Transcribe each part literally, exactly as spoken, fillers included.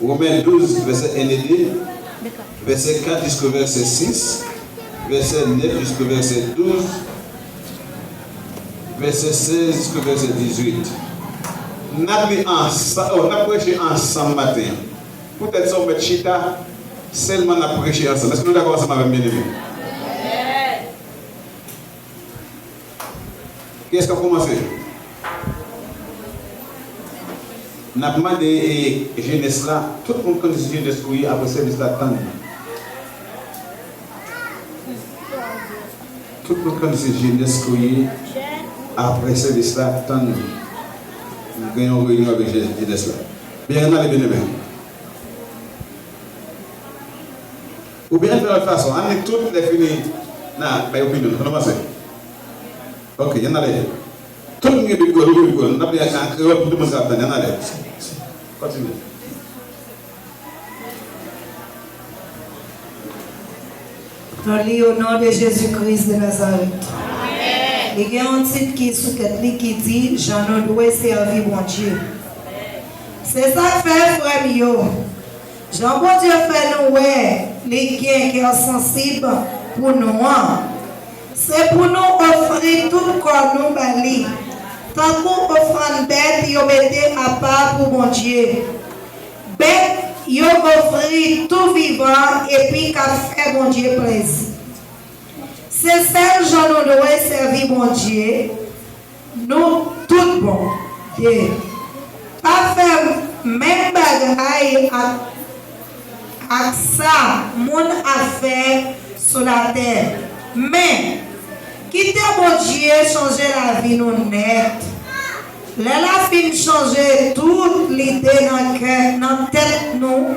Women douz, vèsè en e de, vèsè kat jiska vèsè sis, vèsè nèf jiska vèsè douz, vèsè sèz jiska vèsè dizuit. N ap li ansanm, oh, n ap preche ansanm maten an. Poutèt sa, w mèt chita, sèlman n ap preche ansanm. Èske nou dakò ansanm avè m, byeneme? Kiyès k ap kòmanse? N ap mande, e, jenès la, tout moun konn se jenès ou ye, apre sèvis la, tann. Tout moun konn se jenès ou ye, apre sèvis la, tann. M gen yon reyinyon avèk je-, jenès la. Byen, ann ale, byeneme. Oubyen ann fè lòt fason. Ann li tout, lè fini, n a bay opinyon nou. Ann avanse. Ok, ann ale. Tout moun gen mikwo, tout moun gen mikwo. N ap li an kreyòl pou tout moun ka tande. Ann ale. Kontinye. Nou li au nom de Jésus-Christ de Nazareth. Li gen yon tit ki sou tèt li ki di, jan nou dwe sèvi Bondye. Se sa k fè, frè m yo, jan Bondye fè nou wè li gen kè sansib pou nou an, se pou nou ofri tout kò nou ba li, tankou ofrann bèt yo mete apa pou Bondye. Bèt yo ofri tou vivan epi k ap fè Bondye plezi. Se sèl jan nou dwe sèvi Bondye, nou tout bon. De. Pa fè menm bagay ak, ak sa moun ap fè sou latè. Men, kite Bondye chanje lavi nou nèt. Lè l ap fin chanje tout lide nan kè, nan tèt nou,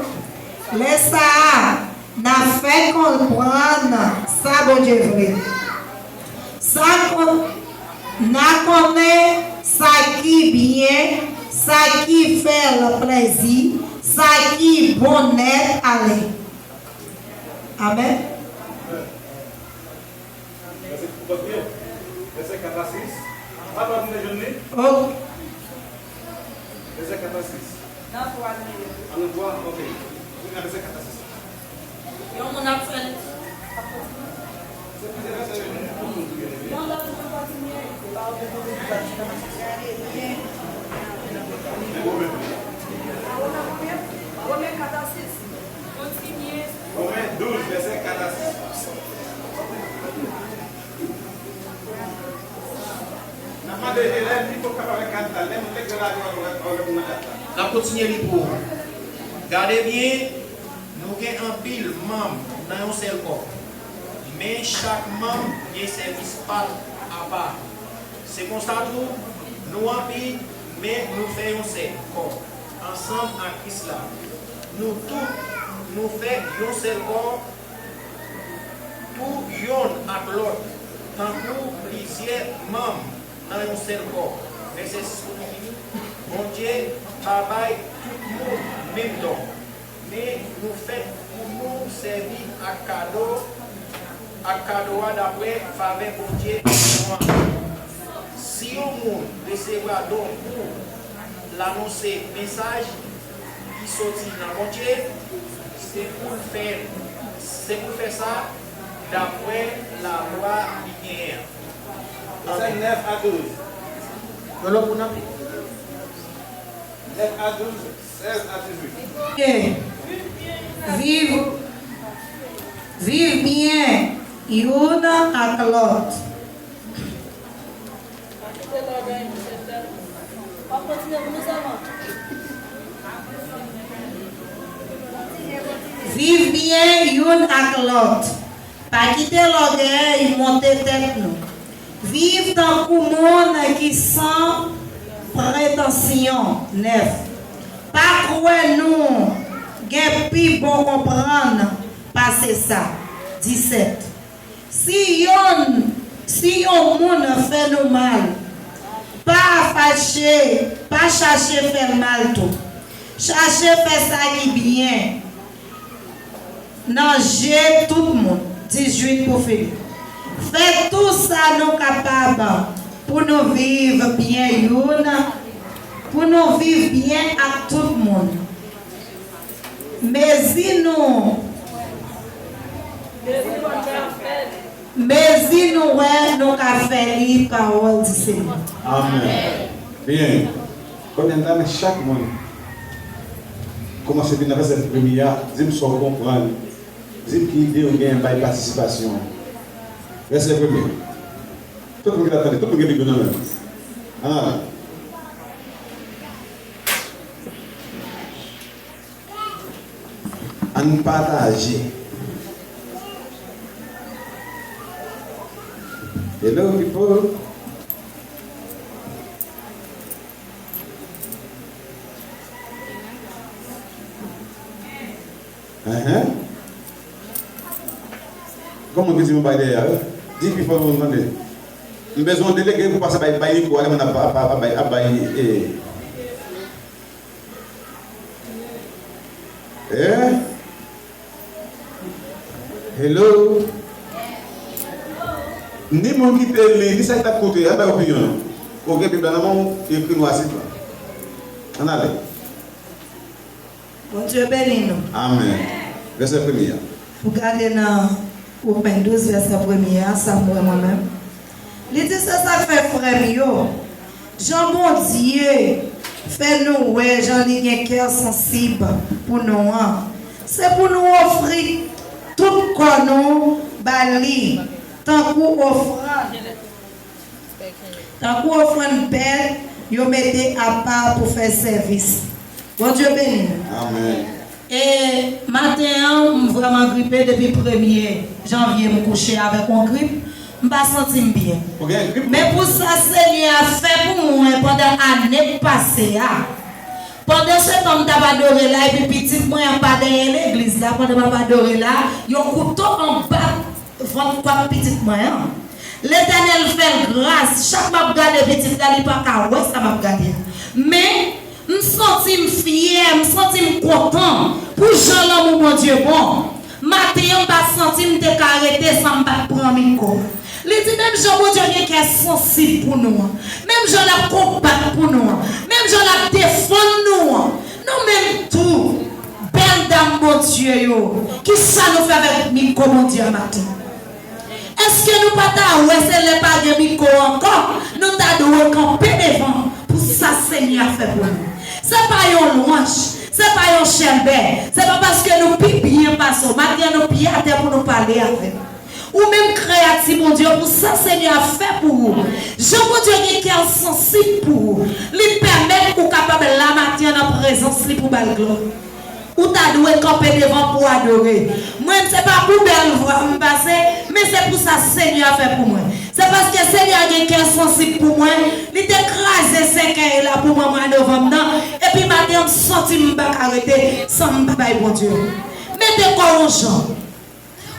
lè sa a, n a fè konprann sa Bondye vle. Sa kon-, n a konnen sa ki byen, sa ki fè l plezi, sa ki bon nèt ale. Amèn. Vèsè, vèsè kat a sis. Pa twa nou te jwenn li? Oh. Vèsè kat a sis. Nan twa nou ye. A, nan twa? Ok. Kounye a vèsè kat a sis. Yon moun ap fè l. Se plizyè vèsè yo jwenn. Non, lòt moun kontinye. Romen kat a sis. Kontinye. Romen douz, vèsè kat a sis. N ap mande Helen, li pou kapab avèk kat la, lè moun lè gran la, li wè, wè, wè moun nan kat la. N ap kontinye li pou ou. Gade byen, nou gen anpil manm nan yon sèl kò, men chak manm gen sèvis pa l apa. Se konsa tou, nou anpil, Men nou fè yon sèl kò ansanm ak Kris la. Nou tout, nou fè yon sèl kò tou yonn ak lòt, tankou plizyè manm nan yon sèl kò. Vèsè sis pou nou fini. Bondye pa bay tout moun menm don. Men nou fèt pou nou sèvi ak kado, ak kado a dapre favè Bondye ban nou an. Si yon moun resevwa don pou l anonse mesaj ki soti nan Bondye, se pou l fè, se pou l fè sa dapre lalwa li genyen an. Vèsè nèf a douz. Yon lòt moun ap li. Nèf a douz, sèz a dizuit. Viv, viv byen youn ak lòt. Viv byen youn ak lòt. Pa kite lògèy monte tèt nou. Viv tankou moun ki san pretansyon. Nèf. Pa kwè nou gen pi bon konprann pase sa. Disèt. Si yonn, si yon moun fè nou mal, pa fache, pa chache fè l mal tou. Chache fè sa ki byen nan je tout moun. Dizuit pou fini. Fè tou sa nou kapab pou nou viv byen youn, pou nou viv byen ak tout moun. Mezi nou, mezi nou wè nou ka fè li, pawòl di Senyè. Amèn. Byen. Kounye a, m ta renmen chak moun kòmanse vin nan vèsè premye a, di m sa w konprann, di m ki ide w gen bay patisipasyon an. Vèsè premye. Tout moun ki la tande, tout moun gen Bib yo nan men l. Ann ale. Ann pataje. Hello, people. Enhen. Kòman ki di yon bagay dèyè a? Di pi fò pou m tande. M bezwen yon delege pou pase bay, bay mikwo a, lè moun ap, ap, ap, ap bay, ap bay, e. Eh? Hello? Ni moun ki te li, ni sa ki t ap koute, al bay opinyon nou. Ou gen Bib la nan men w, ekri nou atik la. Ann ale. Bondye beni nou. Amèn. Vèsè premye a. Pou gade nan Women douz, vèsè premye a, sa m wè mwen menm. Li di, se sa k fè, frè m yo, jan Bondye fè nou wè jan li gen kè sansib pou nou an, se pou nou ofri tout kò nou ba li tankou ofrann, tankou ofrann pè yo mete apa pou fè sèvis. Bondye beni nou. Amèn. E maten an, m vrèman gripe depi premye janvye, m kouche avèk yon grip. M pa santi m byen. Ou gen grip? Men pou sa Senyè a fè pou mwen pandan ane k pase a, pandan se tan m t ap adore la, epi pitit mwen an pa dèyè legliz la, pandan m ap adore la, yon kouto anba vant kwak pitit mwen an. Letènèl fè l gras, chak m ap gade pitit la, li pa ka wè sa m ap gade a. Men, m santi m fyè, m santi m kontan pou jan lanmou Bondye bon. Maten an, m pa santi m te ka rete san m pa t pran mikwo. Li di, menm jan Bondye gen kè sansib pou nou an, menm jan l ap konbat pou nou an, menm jan l ap defann nou an, nou menm tou, bèl dam Bondye yo, kisa nou fè avèk mikwo Bondye a maten? Èske nou pa ta wè se lè pa gen mikwo ankò, nou ta dwe kanpe devan pou sa Senyè a fè pou nou? Se pa yon lwanj, se pa yon chèlbè, se pa paske nou pi byen pase w. Maten an, nou pi atè pou nou pale avè w. Ou menm kreyati Bondye, pou sa Senyè a fè pou ou. Jan Bondye gen kè sansib pou ou, li pèmèt ou kapab la maten an nan prezans li pou ba l glwa. Ou ta dwe kanpe devan pou adore. Mwen, se pa pou bèl vwa m pase, men se pou sa Senyè a fè pou mwen. Se paske Senyè a gen kè sansib pou mwen, li te kraze sèkèy la pou mwa, mwa novanm nan, epi maten an, m santi m pa ka rete san m pa bay Bondye. Mete kò w yon jan.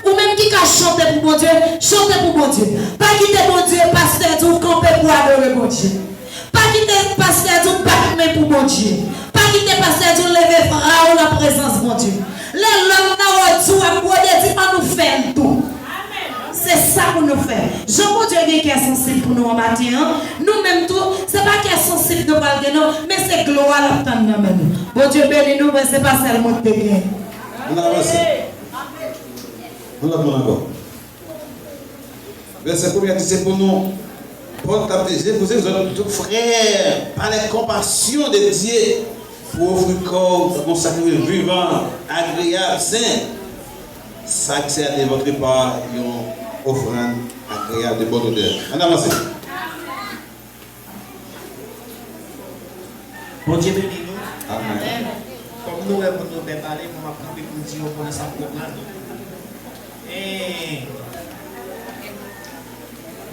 Ou menm ki ka chante pou Bondye, chante pou Bondye. Pa kite Bondye, pastè di w kanpe pou adore Bondye. Pa kite pastè di w bat men pou Bondye. Pa kite pastè di w leve bra w nan prezans Bondye. Lè lòt nan w di w ap bwode, di, "Ann nou fè l tou." Se sa pou nou fè. Jan Bondye gen kè sansib pou nou an maten an, nou menm tou, se pa kè sansib nou pral gen non, men se glwa l ap tann nan men nou. Bondye beni nou, men se pa sèl mwen k te gen. Ann avanse. Yon lòt moun ankò. Vèsè premye a di se pou nou. Pòl t ap di, "Je vous exhorte, frères, par les compassions de Dieu, pour offrir corps comme sacrifice vivant, agréable, saint, sacrifice de votre part, yon ofrann agreyab de bonn odè." Ann avanse. Bondye beni nou. Amèn. Kòm nou wè moun yo byen pale, mwen m ap kanpe pou m di yo konnen sa m konprann. E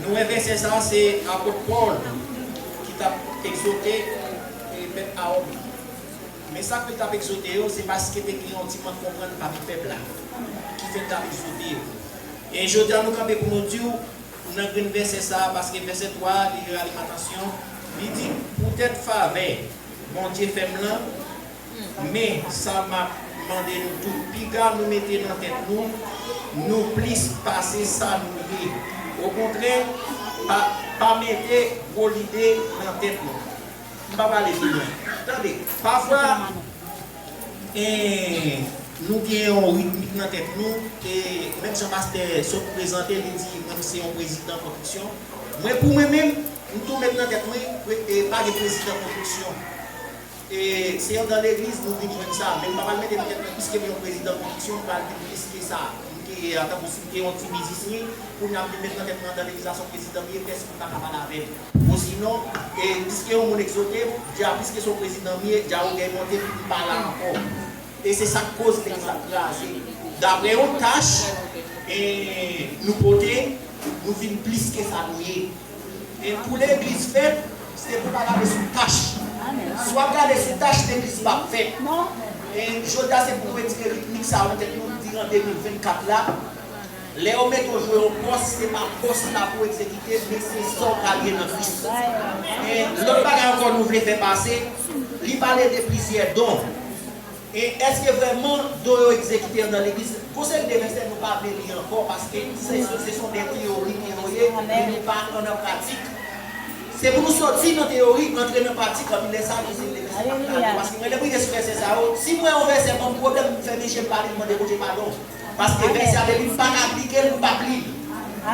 nou wè vèsè sa a, se apot Pòl ki t ap egzòte, e, pèp a Wòm nan. Men sa k fè l t ap egzòte yo, se paske te gen yon ti mank konprann pami pèp la, ki fè l t ap egzòte yo. E jodi a, nou kanpe pou nou di w, nan grenn vèsè sa a, paske vèsè twa a, li rale m atansyon. Li di, "Poutèt favè Bondye fè m lan, men sa m ap mande nou tou, piga nou mete nan tèt nou, nou plis pase sa nou ye. Okontrè, pa, pa mete gwo lide nan tèt nou." M pa prale pi lwen. Tande, pafwa, e, nou gen yon ritmik nan tèt nou, e menm jan pastè sot prezante, li di, "Mwen, m se yon prezidan konstriksyon." Mwen, pou mwen menm, m tou met nan tèt mwen, pre-, e, pa gen prezidan konstriksyon. E se anndan legliz nou vin jwenn sa. Men m pa pral mete nan tèt mwen, piske m yon prezidan konstriksyon, m pral vin plis ke sa. M te, tankou si m te yon ti mizisyen, kounye a m vin met nan tèt mwen anndan legliz la, se yon prezidan m ye, pèsonn pa ka pale avè m. Osinon, e, piske yon moun egzòte m, dja piske se yon prezidan m ye, dja ogèy monte pou m pa la ankò. E se sa k koz legliz la kraze. Daprè yon tach, e, nou pote, nou vin plis ke sa nou ye. E pou legliz fèt, se pou pa gade sou tach. Si w ap gade sou tach, legliz p ap fèt. E jodi a, se pou nou retire ritmik sa yo nan tèt nou diran de mil vennkat la. Lè yo mete w jwe yon pòs, se pa pòs la pou w egzekite, men se sa w pral ye nan Kris. E lòt bagay ankò nou vle fè pase, li pale de plizyè don. E èske vrèman don yo egzekite anndan legliz? Gon seri de vèsè nou pa vle li ankò, paske se, se, se son de teyori ke yo ye, men nou pa ann an pratik. Se pou nou sòti nan teyori, antre nan pratik, anpi lè sa, gon seri de vèsè pa ka, paske mwen lè m rive sou vèsè sa yo, si m wè yon vèsè ban m pwoblèm, m fèmen je m pa li, m mande Bondye padon. Paske vèsè a depi m pa ka aplike l, m p ap li l.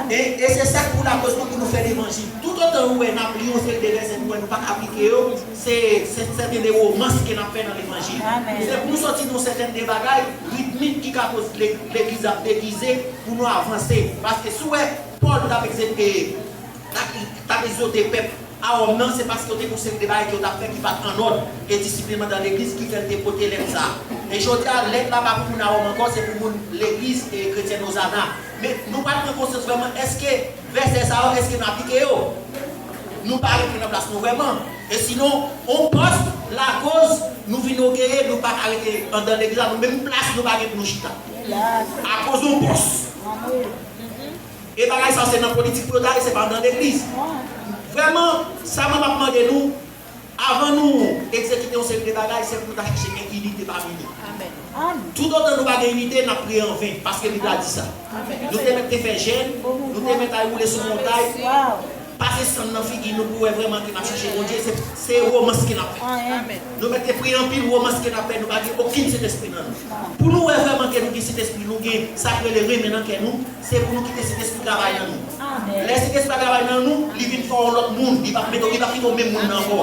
E, e se sa k pou lakòz nou pou nou fè levanjil. Toutotan ou wè n ap li yon seri de vèsè, nou wè nou pa ka aplike yo, se, se sèten de womans ke n ap fè nan levanjil. Se pou nou sòti nan sèten de bagay ritmik ki ka koz le-, legliz ap degize pou nou avanse. Paske si w wè Pòl t ap egzekite, t ap, t ap egzòte pèp a Wòm nan, se paske yo te gen yon seri de bagay ke yo t ap fè ki pa t annòd, e disiplin anndan legliz ki fè l te pote lèt sa a. E jodi a, lèt la pa pou moun a Wòm ankò, se pou moun legliz e kretyèn Ozana. Men, nou pral pran konsyans vrèman, èske vèsè sa yo, èske n aplike yo? Nou pa rete nan plas nou vrèman. E sinon, on pòs, lakòz, nou vin ogeye, nou pa ka rete anndan legliz la, nou menm plas nou pa gen pou nou chita. Akoz on pòs. E bagay sa se nan politik pou yo t ale, se pa nan legliz. Vrèman, sa mwen m ap mande nou, avan nou egzekite yon seri de bagay, se pou nou ta chèche gen inite pami nou. Toutotan nou pa gen inite, n ap priye anven, paske Bib la di sa. Nou te mèt te fè jèn, nou te mèt al woule sou montay, pase sann nan figi nou pou wè vrèman ke n ap chache Bondye, se, se womans ke n ap fè. Nou mèt te priye anpil, womans ke n ap fè, nou pa gen okenn Sentespri nan nou. Pou nou wè vrèman ke nou gen Sentespri, nou gen sa k rele renmen nan kè nou, se pou nou kite Sentespri travay nan nou. Lè Sentespri a travay nan nou, li vin fè w yon lòt moun, li p ap mete w, li p ap kite w menm moun nan ankò.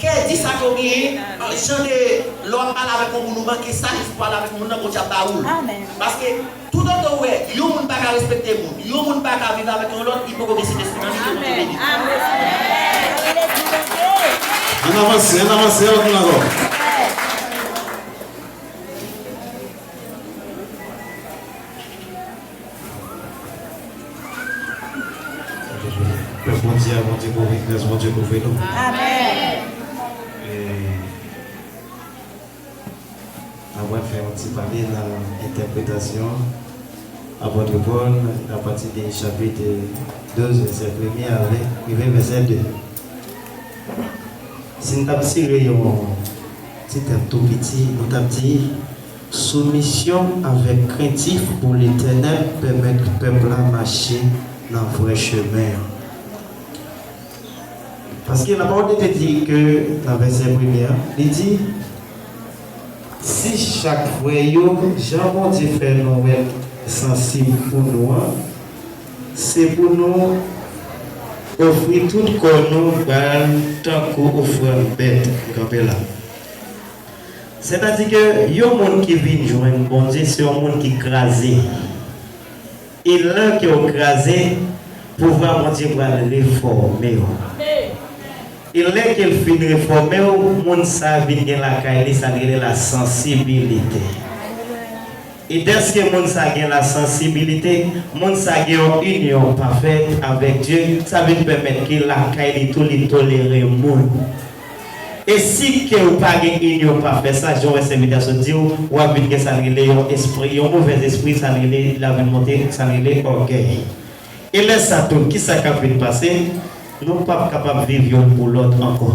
Kè di sa ke w genyen, jan de lè w ap pale avèk yon moun, ou manke sa ke si w pale avèk moun nan, Bondye ap ba ou l. Paske toutotan w wè yon moun pa ka respekte moun, yon moun pa ka viv avèk yon lòt, li poko gen Sentespri nan li, ke Bondye beni. Ann avanse, ann avanse, ann avanse ankò. Pèp Bondye a, Bondye kouvri, gras Bondye kouvri nou. Amèn. Ti pale nan entèpretasyon apòt Pòl apati de chapit douz, vèsè premye avèk rive vèsè de. Si n t ap tire yon ti tèm tou piti, nou t ap di, soumisyon avèk krentif pou Letènèl pèmèt pèp la mache nan vrè chemen an. Paske lapawòl de Dye di ke nan vèsè premye a, li di, si chak frè yo, jan Bondye fè nou wè l sansib pou nou an, se pou nou ofri tout kò nou ba l tankou ofrann bèt. M kanpe la. Sètadi ke yon moun ki vin jwenn Bondye se yon moun ki kraze. E lè ke w kraze, pouvwa Bondye pral refòme w. E lè ke l fin refòme w, moun sa a vin gen lakay li sa n rele la sansibilite. E dèske moun sa a gen la sansibilite, moun sa a gen yon inyon pafèt avèk Dye, sa vin pèmèt ke lakay li tou li tolere moun. E si ke w pa gen inyon pafè sa, jan w wè sèvitè sot di w, w ap vin gen sa n rele yon espri, yon movèz espri, sa n rele, l ap vin monte, sa n rele ògèy. E lè sa tou, kisa k ap vin pase? Nou p ap kapab viv youn pou lòt ankò.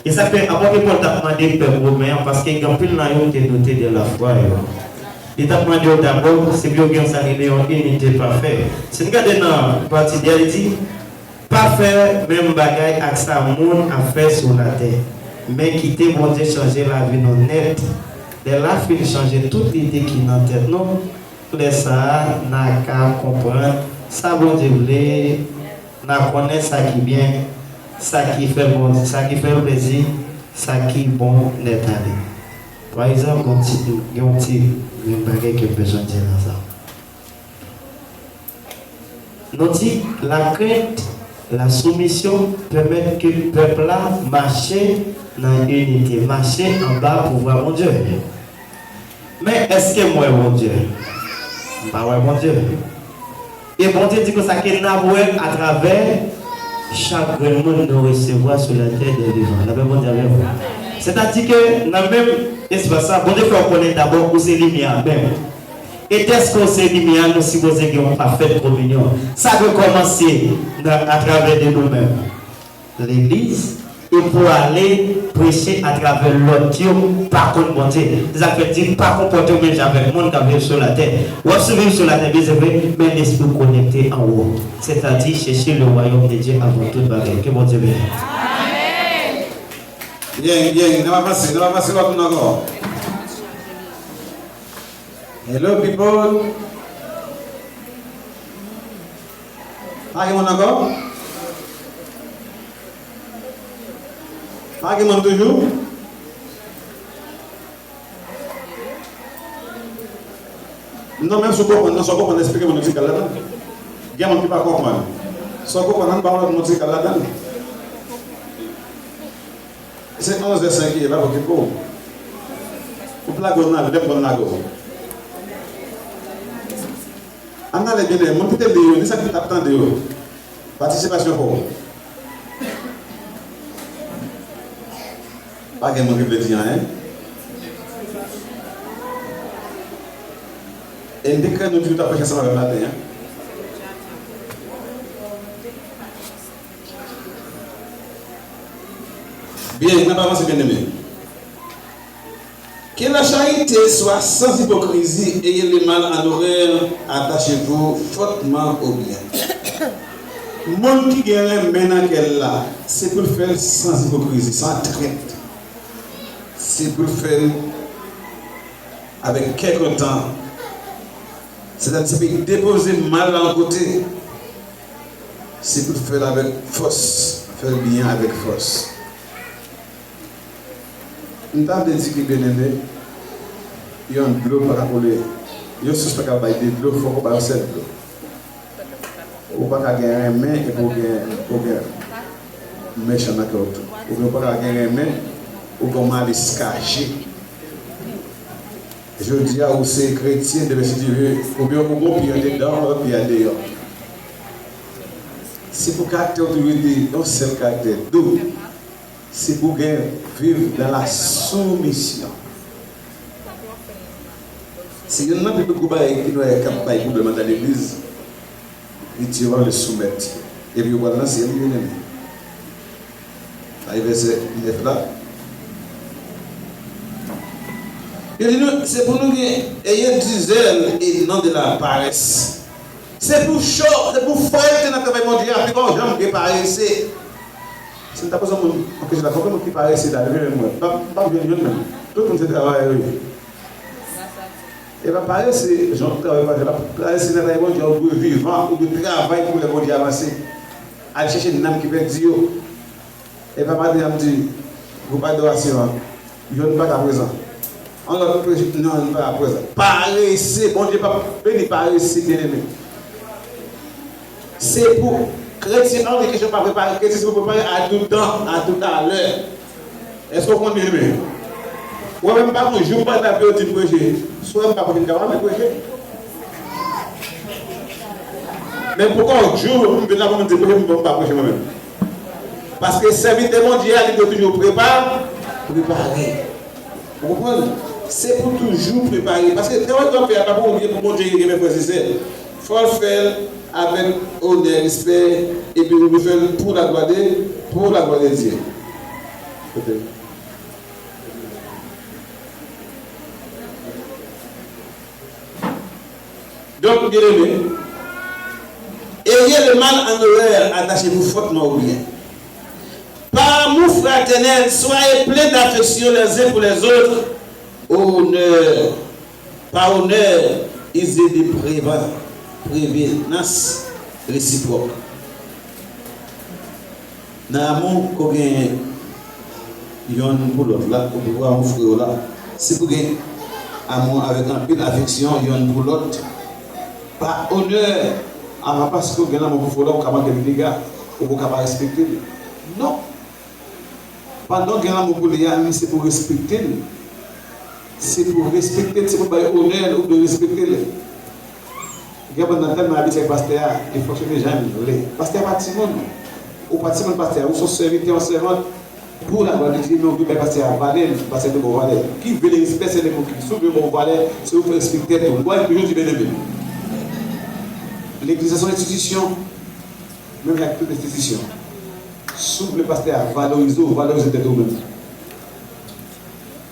E sa fè, apot Pòl t ap mande pèp women an, paske gen anpil nan yo te dote de lafwa yo. Li t ap mande yo dabò, se pou yo gen sa n rele yon inite pafè. Si n gade nan pati de a, li di, pa fè menm bagay ak sa moun ap fè sou latè, men kite Bondye chanje lavi nou nèt. Lè l a fin chanje tout lide ki nan tèt nou, lè sa a, n a ka konprann sa Bondye vle, n a konnen sa ki byen, sa ki fè Bondye, sa ki fè l plezi, sa ki bon nèt ale. Pa egzanp, gen yon ti, gen yon ti grenn bagay ke m bezwen di nan sa. Nou di, lakrent, la soumisyon pèmèt ke pèp la mache nan inite, mache anba pouvwa Bondye. Men èske m wè Bondye? M pa wè Bondye. E Bondye di konsa ke n ap wè atravè chak grenn moun nou resevwa sou latè dè vivan. Lapè Bondye avè w. Sètadi ke nan menm espas sa, Bondye fè w konnen dabò ou se limyè a menm. E dèske w se limyè a, nou sipoze gen yon pafèt kominyon. Sa dwe kòmanse nan, atravè de nou menm, legliz, e pou ale preche atravè lòt yo pa konn Bondye. Se sa k fè l di, pa konpòte w menm jan avèk moun k ap viv sou latè. W ap sou viv sou latè, byen se vre, men lespri w konekte anwo. Sètadi, chèche le royaume de Dieu avant toute bagay. Ke Bondye beni. Byen, byen, n ap avanse, n ap avanse, lòt moun ankò. Hello, people. Pa gen moun ankò? Pa gen moun toujou? Non, menm si w konprann, non, sa w konprann, eksplike moun nou ti kal ladan. Gen moun ki pa konprann. Sa w konprann, ann ba lòt moun ti kal ladan. Se onz è senk li ye, pa okipe w. Ou p lage w nan lè m konn lage w. Ann ale byen, moun ki te li yo, ni sa ki t ap tande yo. Patisipasyon pou w. Pa gen moun ki vle di anyen. E m te kwè nou toujou t ap preche ansanm avè m maten an. Byen, n ap avanse, byeneme. Que la charité soit sans hypocrisie, ayez le mal en horreur, attachez-vous fortement au bien. Moun ki gen renmen nan kè l la, se pou l fè l sans ipokrizi, san trent. Se pou l fè l avèk kè kontan. Sètadi, se pou l depoze mal la yon kote. Se pou l fè l avèk fòs, fè l byen avèk fòs. M ta vle di ke, byeneme, yon dlo pa ka koule, yon sous pa ka bay de dlo, fòk ou bay yon sèl dlo. Ou pa ka gen renmen epi ou gen, ou gen mechan nan kè w tou. Oubyen ou pa ka gen renmen, ou gen malis kache. Jodi a, ou se kretyen, demen si Dye vle, oubyen ou gon pye andedan, lòt pye a deyò. Se pou karaktè w toujou rete yon sèl karaktè, dou. Se pou gen viv dans la soumission. Se youn nan pi gwo bagay ki nou wè k ap bay pwoblèm anndan legliz, li di yo pa vle soumèt. Epi yo pral nan syèl, byeneme. Sa e vèsè nèf la. Yo di nou, se pou nou gen, ayez du zèle et non de la paresse. Se pou cho, se pou fre te nan travay Bondye a, pi pa w janm gen parese. Si m ta poze yon moun yon kesyon la, konbyen moun ki parese la, leve men mwen. M p ap, m p ap jwenn youn menm. Tout moun se travayè yo ye. E pa parese, jan w travay pa fè la, parese nan travay Bondye a, ou dwe vivan, ou dwe travay pou lè Bondye avanse. Al chèche nanm ki pèdi yo. E pa maten an m di, gwoup adorasyon an, yonn pa ka prezan. An lòt preche, non, yonn pa ka prezan. Parese, Bondye p ap beni parese, byeneme. Se pou kretyen, pa gen kesyon pa prepare, kretyen se pou prepare à tout temps, à tout à l'heure. Èske w konn, byeneme? Ou wè, menm pa gon jou pandan yo di m preche. Si w wè m pa preche, m ka pa vle preche. Men pou kòk jou, pou m vin la, pou m di preche, m pa preche mwen menm. Paske sèvitè Bondye a, li dwe toujou prepa-, prepare. Ou konprann? Se pou toujou prepare. Paske travay w ap fè a pa pou ou, pou Bondye, byeneme frè e sè. Fò w fè l avèk onè, respè, epi ou dwe fè l pour la gloire de, pour la gloire de Dieu. Ok. Donc, bien-aimés, ayez le mal en horreur, attachez-vous fortement au bien. Par amour fraternel, soyez pleins d'affection les uns pour les autres. Honneur, par honneur, usez de préven-, prévenance réciproque. Nan amou ke w gen yonn pou lòt la, ou pou amou frè w la, si pou gen amou avèk anpil afeksyon yonn pou lòt, pa onè, a pa paske w gen lanmou pou frè w la, ou ka manke l dega, ou ka pa respekte l. Non. Pandan w gen lanmou pou li a, men se pou w respekte l. Se pou w respekte l, se pou w bay onè l, ou dwe respekte l. Gen moun nan tèlman abitye ak pastè a, li fonksyone jan l vle. Pastè a pa timoun. Ou pa timoun pastè a, ou se yon sèvitè, yon sèvant. Pou la glwa de Dye, men ou dwe bay pastè a valè l, pastè a dwe ba w valè. Ki vle respè, se nèg ki, si w vle ba w valè, se ou fè respekte tèt ou. Mwen toujou di, byeneme, legliz la se yon enstitisyon, menm jan ak tout enstitisyon. Si w vle pastè a valorize w, valorize tèt ou menm.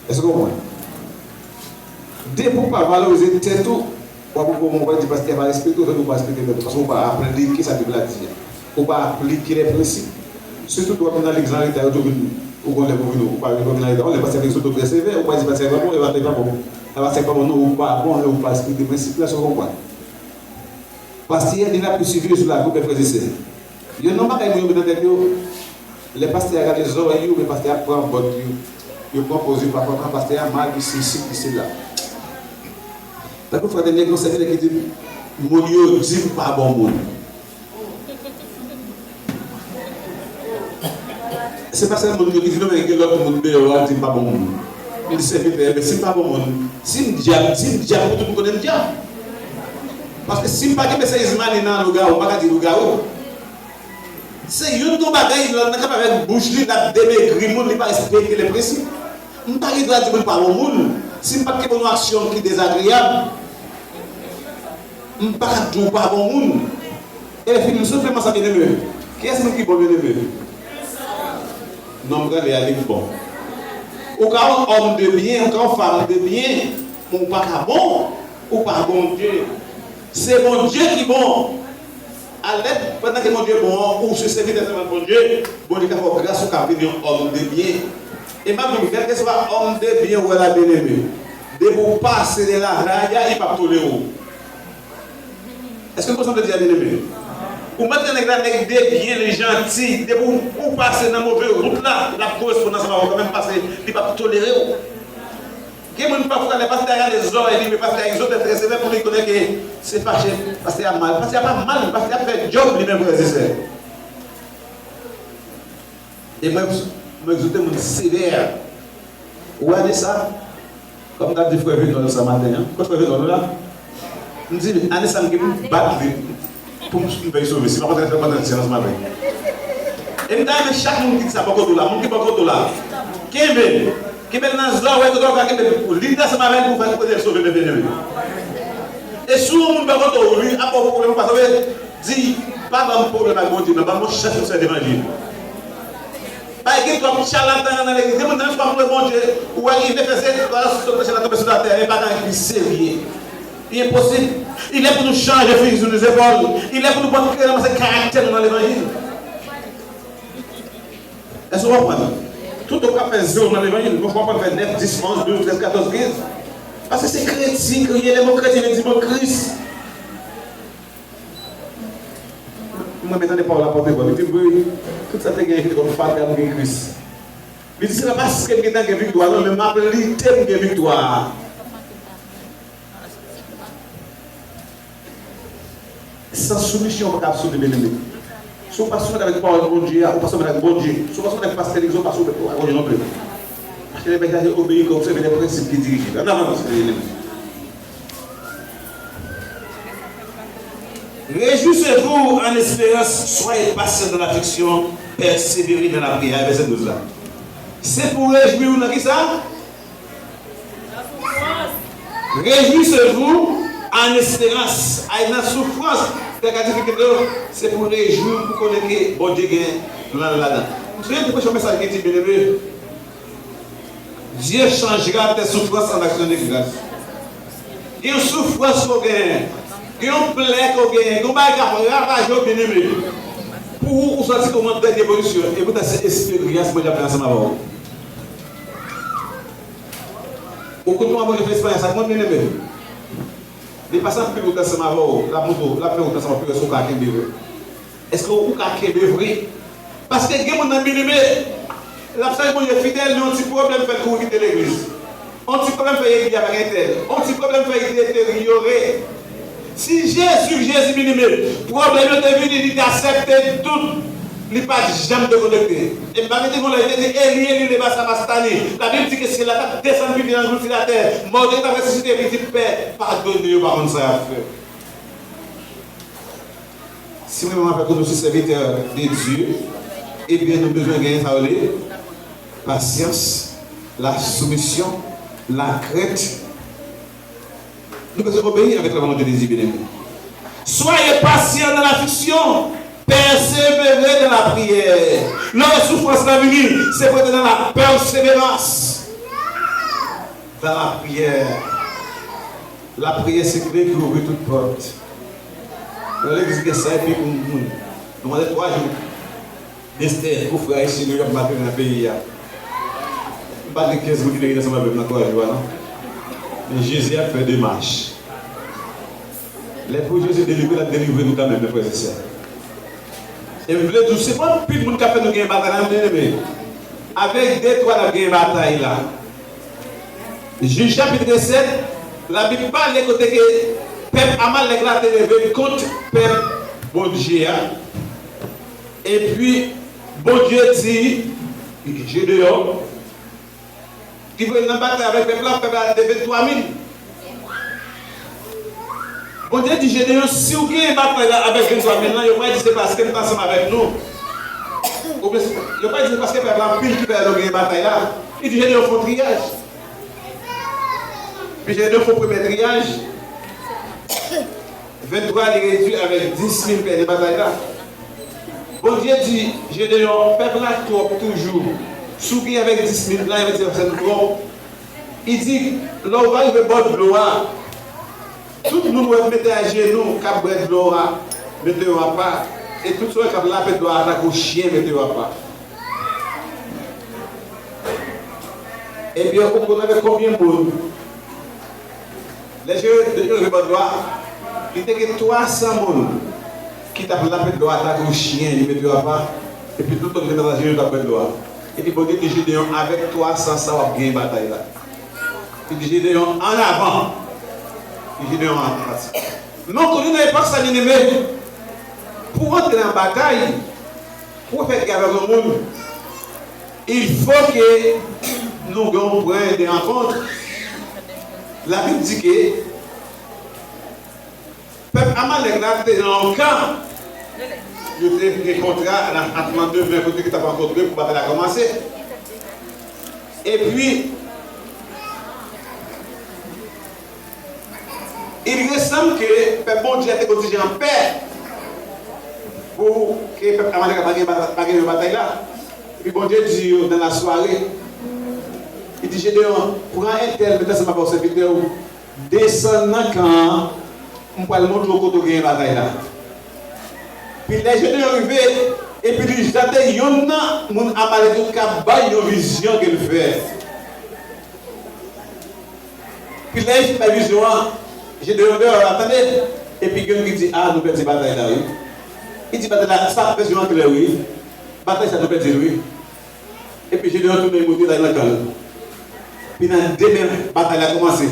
Èske w konprann? Depi w pa valorize tèt ou, w ap, w ap di pastè a pa respekte w, tande w pa respekte tèt ou, paske w pa aplike sa Bib la di a. Ou pa aplike lè prensip. Sitou tou w ap vin nan legliz an reta, yo tou vin, ou gon lè pou vin, ou pa vin, ou vin an reta. Yon lè pastè a vin sou tou trè sevè, ou pa di pastè a pa bon, e pastè a pa bon. E pastè a pa bon, non, ou pa bon, e ou pa respekte prensip la, èske w konprann? Pastè a, li la pou siveye sou lavi w, frè e sè. Yo nan bagay moun yo met nan tèt yo, lè pastè a gade zòrèy yo, oubyen pastè a pran bòt yo, yo pran pòz yo pa kontan, pastè a mal, li sesi, li sela. Tankou frè Dènye, gon sèvitè ki di, moun yo di m pa bon moun. Se pa sèl moun yo ki di non, men gen lòt moun deyò a di m pa bon moun. M di sèvitè, men si m pa bon moun, si m dyab, si m dyab, pou tout moun konnen m dyab. Paske si m pa gen mesye Izmani nan lougawou, m pa ka di lougawou. Se youn nan bagay, lòt nan kanpe avèk bouch li, l ap demegri moun, li pa respekte lè prensip. M pa gen dwa di moun pa bon moun, si m pa t kenbe yon aksyon ki dezagreyab. M pa ka di w pa bon moun. E fini, m sot fè mwen sa, byeneme. Kiyès moun ki bon, byeneme? Non, m prale a, li k bon. Ou ka yon òm de byen, ou ka yon fanm de byen, men ou pa ka bon, ou pa Bondye. Se Bondye ki bon. Alèt, pandan ke Bondye bon an, ou se sèvitè sèvant Bondye, Bondye ka fè w gras, ou ka vin yon òm de byen. E m ap di w, kèlkeswa òm de byen ou wè la, byeneme, depi w pase de la raya, li p ap tolere w. Èske nou konprann sa m vle di a, byeneme? Ou mèt wè nèg la, nèg de byen, li janti. Depi w, ou pase nan move wout la, l ap koresponn ansanm avè w kanmenm, paske li p ap tolere w. Gen moun pafwa, lè pastè a gade zòrèy li, men pastè a egzòte trè sevè pou li konnen ke se fache, pastè a mal. Pastè a pa mal, pastè a ap fè djòb li menm, frè e sè. E mwen, mwen egzòte moun sevè. Ou wè ane sa, kòm m t ap di frè Venol sa maten an, kot frè Venol la? M di, ane sa, m gen pou m bat li pou m, m fè l sove. Si pa kontre, fè kontre silans maten. E m ta renmen chak moun ki di sa bò kote w la, moun ki bò kote w la, kenbe l. Kenbe l nan zò, wè kote w ka kenbe l pou li t ansanm avè l pou fè kote l sove, byeneme. E si yon moun pa kote w, li ap ba w pwoblèm, ou pa sove, di, pa ban m pwoblèm ak Bondye, non, ban m yon chans pou m sèvi levanjil. Pa gen twòp chalatan nan legliz. Gen moun nan, pa vle Bondye, ou wè, li vle fè se, sot nan syèl la tonbe sou latè, men pa gen anyen ki serye. Li enposib. Il est pou nou chanje fizi sou nou zepòl. Il est pou nou pran kre nan se karaktè nou nan levanjil. Èske w konprann? Tout moun k ap fè zewo nan levanjil, mwen fò w konn fè nèf, dis, onz, douz, trèz, katòz, kenz. Paske se kretyen, kretyen, lè mo kretyen vle di mo Kris. Mwen, mwen tande pawòl apòt Pòl, li di, wi, tout sa te gen, ki te konn fatra, m gen Kris. Li di, se pa paske m gentan gen viktwa, non, men m ap lite pou m gen viktwa a. San soumisyon, ou pa ka ap sove, byeneme. Si w pa soumèt avèk pawòl Bondye a, ou pa soumèt ak Bondye. Si w pa soumèt ak pastè legliz, ou pa soumèt ak Bondye non plis. Paske le Messie a dit, obéissez, observez les principes qui dirigent. Ann avan, byeneme. Réjouissez-vous en espérance, soyez patients dans l'affliction, persévérez dans la prière. Vèsè douz la. Se pou rejwi w nan kisa? Réjouissez-vous en espérance. Ay nan soufrans, kèk difikilte yo, se pou rejwi w, pou konnen ke Bondye gen plan l ladan. M sonje te preche yon mesaj ki di, byeneme, Dieu changera tes souffrances en actions de grâce. Gen yon soufrans ke w genyen, gen yon plè ke w genyen, gen yon bagay k ap ravaje w, byeneme. Pou ou, ou santi kòm yon dènye pozisyon, e poutan se esperyans Bondye ap fè ansanm avè w. Ou konn kòman Bondye fè esperyans ak moun, byeneme? Li pase anpil wout ansanm avè w, l ap montre w, l ap fè wout ansanm avè w, pou w ka kenbe vre. Èske ou ka kenbe vre? Paske gen moun nan, byeneme, l ap sèvi Bondye fidèl, men yon ti pwoblèm fè l kouri kite legliz. Yon ti pwoblèm fè l ret byen avèk entèl. Yon ti pwoblèm fè l deteryore. Si Jezi, Jezi, byeneme, pwoblèm yo te vini, li te aksepte tout. Li pa t janm dekonekte. E m pa mete yon lè, li te di, Eli, Eli, lema sabakhtani. Labib di ke syèl la t ap desann pi vit, anglouti latè. Mò yo te t ap resisite, epi li di, Pè, padone yo, yo pa konn sa y ap fè. Si mwen menm avèk ou nou se sèvitè de Dye, ebyen nou bezwen genyen sa yo rele pasyans, la soumisyon, la krent. Nou bezwen obeyi avèk la volonté de Dieu, bien-aimé. Soyez patients dans l'affliction, persévérez dans la prière. Lè soufrans la vini, se pou rete nan la pèseverans. Dans la prière. Lapriyè se kle ki ouvri tout pòt. Nan legliz gen sa epi pou moun. Nou mande twa jou. Estè, pou frè ayisyen yo, y ap maltrete nan peyi a. M pa gen kenz moun ki te rete ansanm avè m nan twa jou a, non. Men Jezi ap fè demach. Lè pou Jezi delivre, l ap delivre nou kanmenm, frè e sè. E m vle di w, se pa anpil moun k ap fè nou gen batay la, non, byeneme. Avèk de twa n ap gen batay la. Jij chapit sèt, Labib pale kote ke pèp Amalèk la te leve kont pèp Bondye a. Epi, Bondye di Jedeyon, ki voye l nan batay avèk pèp la, pèp la te venntwa mil. Bondye di Jedeyon, si w genyen batay la avèk venntwa mil lan, yo pral di se paske m t ansanm avèk nou. Oubyen, yo pral di se paske pèp la anpil ki fè nou genyen batay la. Li di Jedeyon fè yon triyaj. Pi Jedeyon fè yon premye triyaj. Venntwa li redui avèk dis mil pèdi batay la. Bondye di Jedeyon, pèp la twòp toujou. Si w gen avèk dis mil la, yo di se nou twòp. Li di, lè w va rive bò dlo a, tout moun w ap mete ajenou k ap bwè dlo a, mete yo apa. E tout sa w wè k ap lape dlo a tankou chen, mete yo apa. Ebyen, ou konn avèk konbyen moun? Lè Jezi rive bò dlo a, li te gen twa san moun ki t ap lape dlo a tankou chen, li mete yo apa, epi tout lòt ki te nan ajenou t ap bwè dlo a. Epi Bondye di Jedeyon, avèk twa san sa w ap genyen batay la. Li di Jedeyon, an avan. Li di Jedeyon, an avan. Men w konnen nan epòk sa, byeneme, pou w antre nan batay, pou w fè gè avèk yon moun, il faut que nou gen yon pwen de rankont. Labib di ke pèp Amalèk la te nan yon kan. Yo te gen kontra nan, nan demen kote ki t ap rankontre pou batay la kòmanse. Epi, il ressemble ke pèp Bondye a te konn ti jan pè pou ke pèp Amalek la pa gen ba-, pa gen batay la. Epi Bondye di yo nan lasware, li di Jedeyon, pran entèl, met ansanm avè w sèvitè w, desann nan kan an, m pral montre w kote w genyen batay la. Epi lè Jedeyon rive, epi li jante yonn nan moun Amalek yo k ap bay yon vizyon ke l fè. Epi lè li fin bay vizyon an, Jedeyon deyò la, tande. Epi gen youn ki di, a, nou pèdi batay la, wi. Li di, batay la, sa vizyon an klè, wi. Batay sa, nou pèdi l, wi. Epi Jedeyon tounen monte l al nan kan l. Epi nan demen, batay la kòmanse.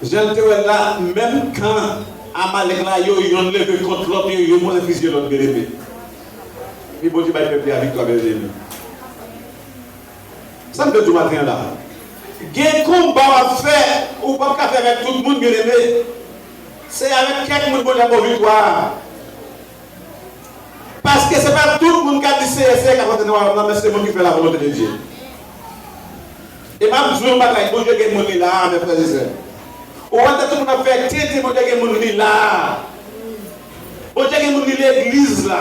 Jan n te wè l la, menm kan Amalek la, yo yonn leve kont lòt, yo, yo moulen fizye lòt, byeneme. Epi Bondye bay pèp li a viktwa, byeneme. Sa m vle di w maten an la, gen konba w ap fè, ou p ap ka fè avèk tout moun, byeneme. Se avèk kèk moun Bondye ap ba w viktwa a. Paske se pa tout moun k ap di Seyè, Seyè k ap rantre nan wayòm nan, men se moun ki fè lavolonte de Dye. E m ap di w yon bagay, Bondye gen moun li la a, mes frères et sœurs. Ou wè tout moun ap fè tenten, Bondye gen moun li la a. Bondye gen moun li legliz la.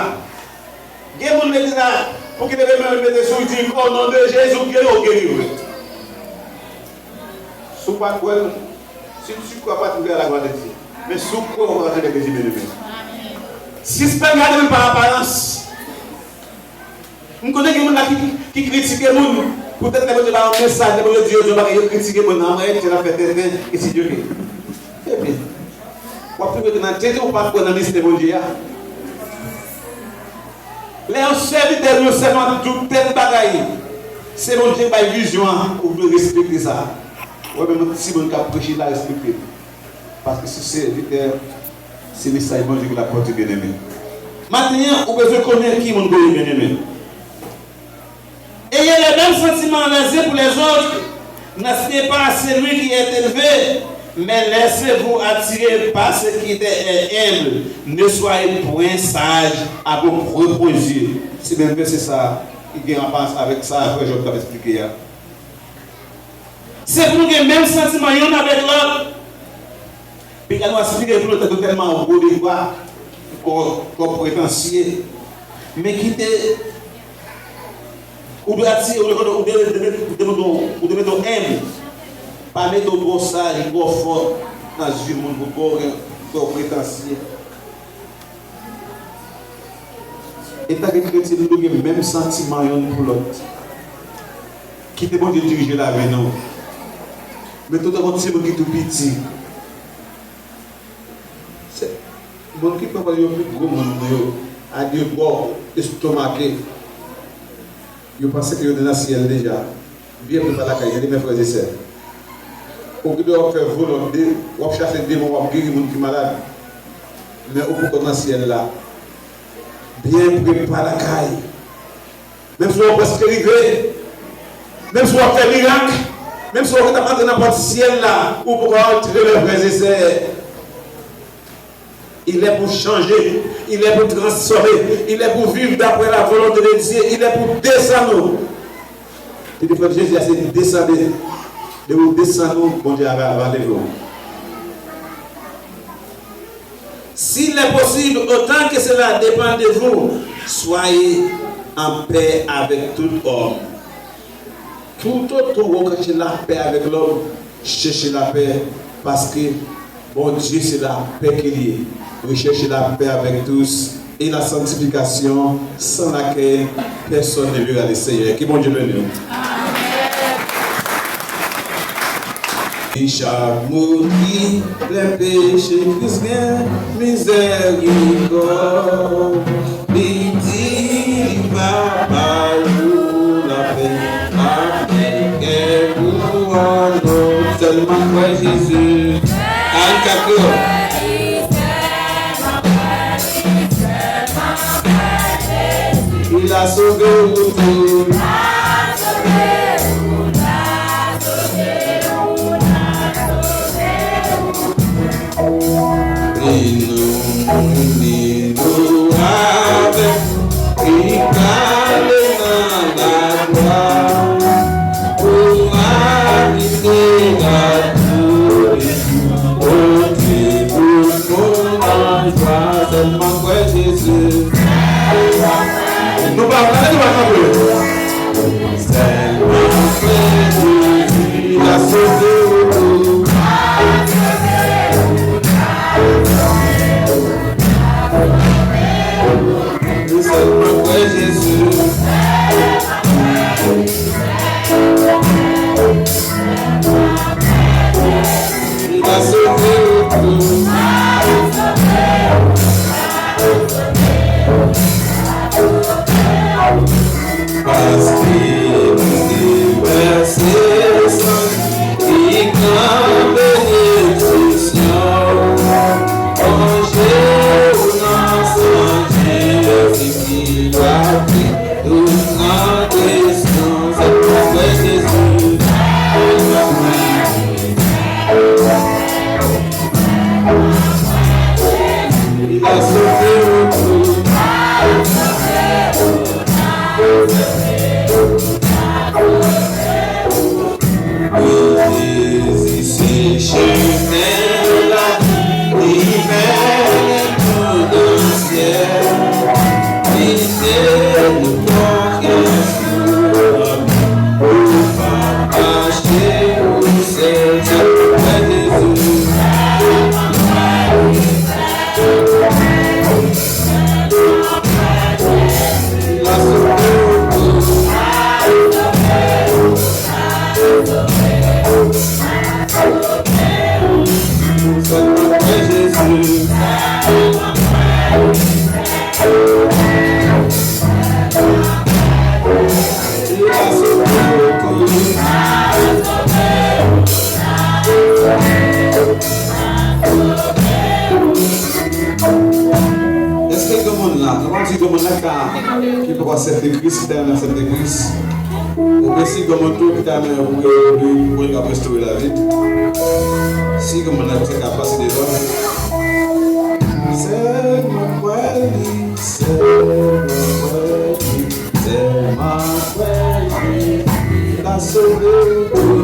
Gen moun legliz la, pou ki leve men l mete sou, li di, o non de Jezi, ou geri, ou geri vre. Si w pa kwè l, si tu crois pas, tu verras la gloire de Dieu. Men si w kwè, w ap wè grandè de Dye, byeneme. Sispann gade moun pa aparans. M konnen gen moun la ki, ki kritike moun. Poutèt lè Bondye ba yo mesaj, lè Bondye di yo di yon bagay, yo kritike moun nan. An mwen, etèl ap fè tenten, e si Dye vle. Ebyen, w ap toujou rete nan tenten, ou pa kwè nan mistè Bondye a. Lè yon sèvitè di yon sèvant doutè de bagay, se Bondye k bay vizyon an, ou dwe respekte sa. Ou wè, menm yon timoun k ap preche la, respekte l. Paske se sèvitè, se mesaj Bondye ki l ap pote, byeneme. Maten an, ou bezwen konnen ki moun ou ye, byeneme. Ayez les mêmes sentiments les uns pour les autres. N'aspirez pas à celui qui est élevé, mais laissez-vous attirer par ce qui est humble. Ne soyez point sage à vos propres yeux. Se menm vèsè sa a ki gen rapò avèk sa frè Jòb t ap eksplike a. Se pou nou gen menm santiman youn avèk lòt. Piga nou aspire pou nou tankou tèlman gwo devwa, twò, twò pretansye. Men kite, ou dwe atire, ou dwe, ou dwe, ou dwe, ou dwe mete w enb. Pa mete w twò saj, twò fò nan zye moun pou twò, twò pretansye. Etanke kretyen, nou dwe gen menm santiman youn pou lòt. Kite Bondye dirije lavi nou. Men tou tankou timoun ki tou piti. Se moun ki pran yo pi gwo moun yo, a de bò estomake. Yo panse ke yo te nan syèl deja. Byen prepare lakay, gade, mes frères et sœurs. Ou gen dwa w ap fè volonte, w ap chache demon, w ap geri moun ki malad. Men ou poko nan syèl la. Byen prepare lakay. Menm si w prèske rive, menm si w ap fè mirak, menm si w ap antre nan pòt syèl la, ou poko antre, mes frères et sœurs. Il est pour changer, il est pour transformer, il est pour vivre d'après la volonté de Dieu, il est pour desann ou. Li te fè Jezi a se desann, depi w desann ou, Bondye a va, va leve w. S'il est possible, autant que cela dépend de vous, soyez en paix avec tout homme. Toutotan w ka chèche lapè avèk lòm, chèche lapè, paske Bondye se lapè ke li ye. Recherchez la paix avec tous et la sanctification, sans laquelle personne ne verra le Seigneur. Ke Bondye beni w. Ki chak moun ki plen peche, Kris gen mizèrikòd. Li di li va ba ou lapè, lapè kè ou an nou. Sèlman kwè Jezi. Ann ka kreyòl. Il a sauvé ou tou. E nou ni nou avèk li k ale nan laglwa. Se chemen lavi, li mennen nou nan syèl. Kite nou konfyans nou ann nou, nou pa mache pou sèl, sèl Jezi. Èske gen moun la? Kòman di gen moun la ka, ki poko aksepte Kris, ki ta renmen aksepte Kris? Oubyen si gen moun tou ki ta renmen pou li, pou li ka restore lavi? Si gen moun la, se ka pase devan. Sèlman kwè li, sèlman kwè li, sèlman kwè li, li ka sove ou tou.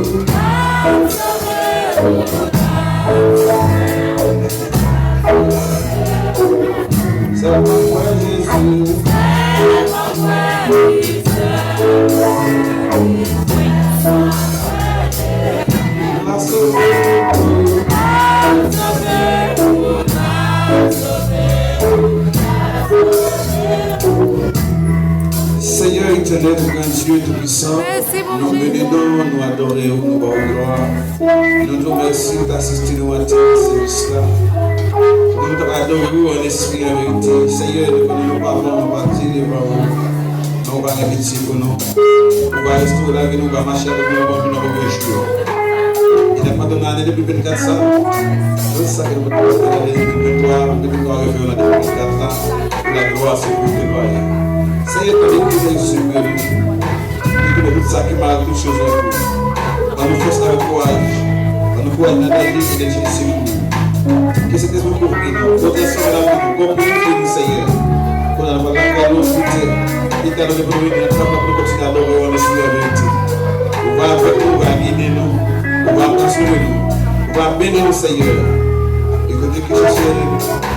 Sèlman kwè Jezi. Seigneur éternel, grand Dieu tout-puissant, nou beni non, nou adore ou, nou ba ou glwa. Nou di w mèsi pou t asiste nou a ti sèvis la. Pou nou t ap adore ou an espri, an verite. Seyè, nou konnen nou pa bon, nou pa diy devan ou. Men ou pa gen pitye pou nou. Ou pa restore lavi nou, ou pa mache avèk nou nan bon, nan move jou yo. E n ap padone ane de mil vennkat sa. Tout sa ke nou pa fè nan ane de mil venntwa, de mil venntwa refè yo nan de mil vennkat la. Pou laglwa, se pou ou ke nou ale. Seyè, tande kri nou, sipye nou. Li kenbe tout sa ki mal, tout choz an tou. Ban nou fòs avèk kouraj. Ban nou kouraj nan danje, ki danje ki se pou nou. Ke Sentespri kouvri nou, pwoteje nou, lavi nou, konpli nou, Seyè. Kounye a nou pral lakay nou, Seyè. Li ka nou depoze nou, nou kapab pou nou kontinye adore ou an espri an verite. Ou va avèk nou, ou va gide nou, ou va asire nou, ou va beni nou, Seyè. E kote ke chèche,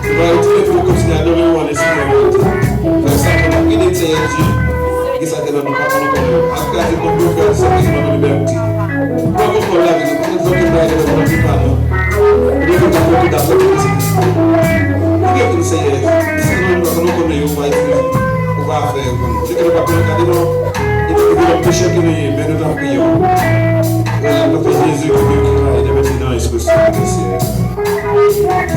ou va retire pou nou kontinye adore ou an espri an verite. Fè sa pou nou gide, Seyè Dye. Ki sa ke nan nou pa konnen konnen yo. Ak kraze konplo fè sa ke nan nou libète. Pran kontwòl lavi nou, tout zòt ki bay lè nan vi pa nou. Ou gen tout dakò, tout dakò, tout dakò. Ou gen tout Seyè. Si nou pa konnen konnen yo, ou pa itilize. Ou pa fè yo pou nou. Ou gen nou pa konnen gade non. E nou gen lòt peche ke nou ye, men nou t ap priye w. Nan non de Jezi ki viv, ki règne maintenant et qui règne au siècle des siècles.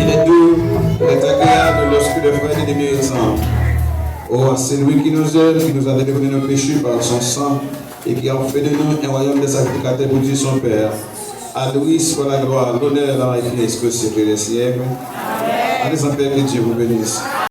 Il est doux, il est agréable lorsque les frères et les amis ensemble. Oh, à celui qui nous aime, qui nous a délivrés de nos péchés par son sang, et qui a fait de nous un royaume de sacrificateurs pour Dieu son Père. À lui soit la gloire, l'honneur, la richesse, au siècle des siècles. Allez en paix, que Dieu vous bénisse.